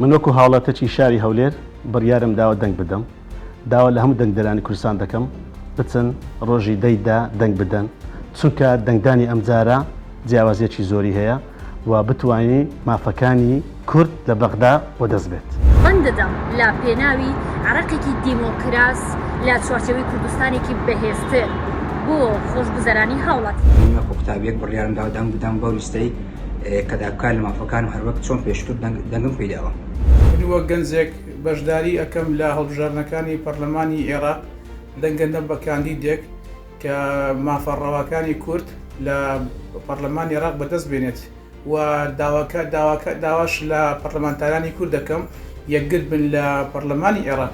من وەکو هاوڵاتیەکی شاری هەولێر بڕیارم داوە دەنگ بدەم، داوا لە هەموو دەنگدەرانی کوردستان دەکەم بچن ڕۆژی دەی دا دەنگ بدەن، چونکە دەنگدانی ئەمجارە جیاوازیەکی زۆری هەیە و بتوانی مافەکانی کورد لە بەغدا وەدەست بێت. دەنگ دەدەم لە پێناوی عێراقێکی دیمۆکراس لە چوارچێوەی کوردستانێکی بەهێزتر بۆ خۆشگوزەرانی هاوڵاتی. من وەکو قوتابیەک بڕیارم داوە دەنگ بدەم بەو لیستەی کە داکۆکار لە مافەکانم هەروەک چۆن پێشتر دەنگم پێی داوە. من وەک گەنجێک بەشداری ئەکەم لە هەڵبژاردنەکانی پەرلەمانی عێراق، دەنگەدەم بە کاندیدێک کە مافە ڕەواکانی کورد لە پەرلەمانی عێراق بەدەست بێنێت و داواش لە پەرلەمانتارانی کورد دەکەم یەکگرت بن لە پەرلەمانی عێراق.